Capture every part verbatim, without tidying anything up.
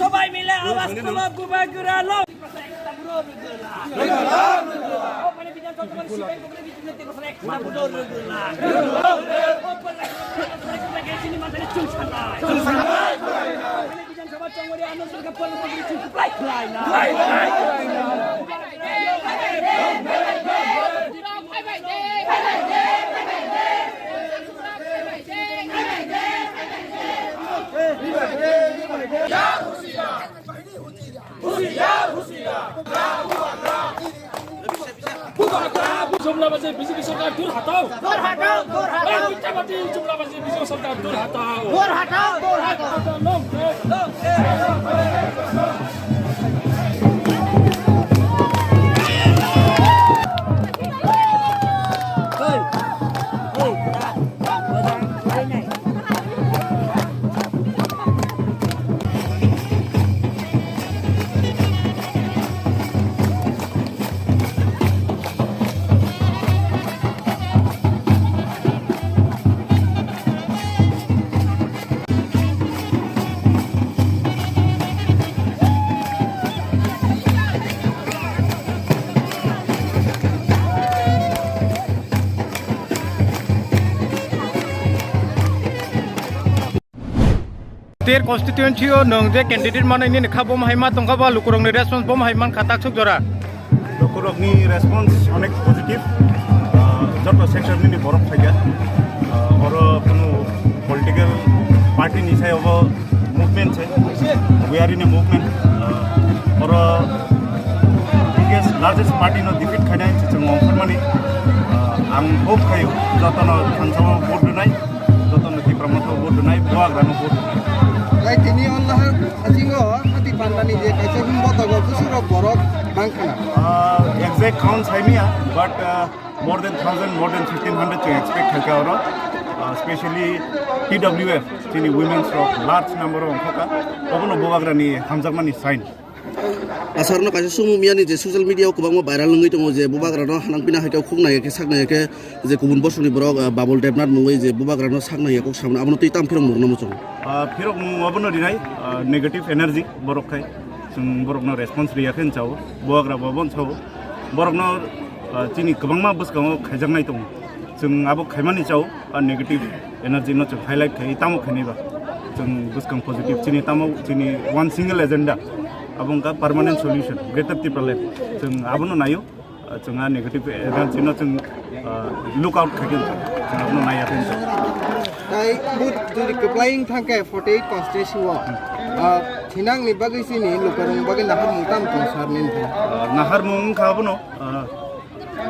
সবাই মিলে আওয়াজ তুলো, বুবাগ্রা লো। বিধানসভা চৌমুহনী আন্দোলনকে ফলো করে কিছু প্রায় প্রায় না। জুমলা বাজে বিজেপি সরকার দূর হটাও। দূর হটাও, দূর হটাও। এই মিথ্যাবাদী জুমলা বাজে বিজেপি সরকার দূর হটাও। দূর হটাও, দূর হটাও। Ter constituency o nwng je candidate manwi nini kha bom hai ma tongkha ba lukurokni response bom hai mankha taksuk jora. Lukurokni response onek positive. Ah, joto sector nini borok phaikha. Ah, oro kunu political party ni sayogo movement se. We are in a movement. Ah, oro biggest largest party no defeat khainai se chwng ongkhormani. Ah, ang hope khaio jotono thansao vote rwnai. Jotono Tipra Motha vote rwnai, Bubagrano vote rwnai. Tei tini online hasingo hati pandani je kaisa himbo togo bwswk rok borok bangkhana. Ah, exact count saimaya, but, ah, more than thousand, more than fifteen hundred chwng expect khaikha oro. Ah, specially T W F, chini women's rok large number o ongkhokha. Obono Bubagrani hamjakmani sign. Asarno kaisa sumung miyani je social media o kwbangma viral wngwi tongo je Bubagrano hanang pina hai khe khuk nai khe sak nai khe je kubun bosongni borok, ah, Babul Debnath mungwi je Bubagrano sak nai khe kok samano abono twi tam phirok mung namo chwng. Ah, phirok mung abono rinai, ah, negative energy borok khai chwng borokno response riya khe chao, Bubagra bo abono chao, borokno, ah, chini kwbangma bwskango khaijaknai tongo, chwng abo khaimani chao. Ah, negative energy no chwng highlight khai tamo khainai ba chwng bwskang positive chini tamo chini one single agenda abo wngkha permanent solution Greater Tipraland, chwng abono naio. Ah, chwng a negative energy no chwng, ah, look out khai khe chwng abono naiya khe. Tai but jodi kwplai wng thang khe forty eight constituency o, ah, thinang ni bagwi chini lukurok bagwi naharmung tamo tong sar ni wngkha? Ah, naharmung wngkha abono, ah,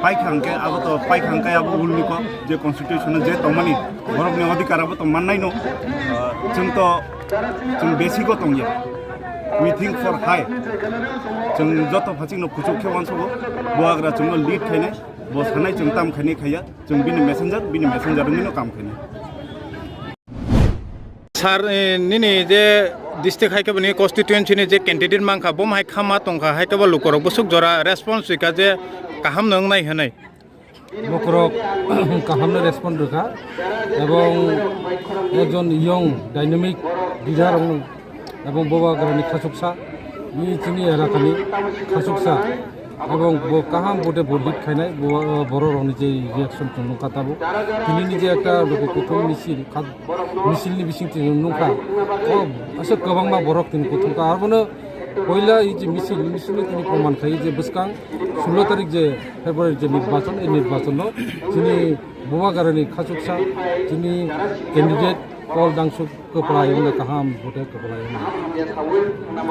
Paikha hwnkhe abo to, paikha hwnkhe abo ulni kok, je constitution o je tongmani, borokni odhikar abo to mannaino. Ah, chwng to, chwng basic o tongya. We think for high. Chwng joto phachikno kuchuk khe uansugo, Bubagra chwngno lead khainai, bo sanai chwng tam khainai khaiya, chwng bini messenger, bini messenger wngwino kam khainai. Sir, eh, nini je district hai khe bini constituency ni je candidate mankha, bo hai khama tongkha, hai khe bo lukurok bwswk jora response rwkha je kaham no wngnai hwnwi. Lukurok kaham no response rwkha, ebong ekjon young dynamic leader wng, ebong Bubagrani khachuksa, ni chini elakani khachuksa. Ebong bo kaham bote bo lead khainai, bo, borok rokni je reaction tong nukha tabuk. Tini ni je ekta roko kuthum misil, kha-, misil ni bising tini nukha. O aswk kwbangma borok tini kuthum kha. Abono poila i je misil, misil ni tini proman khai je bwskang sullo tarik je February je nirbachon, e nirbachon no chini Bubagrani khachuksa, chini candidate Paul Dangsuk kwplai wngna kaham bote kwplai wngna.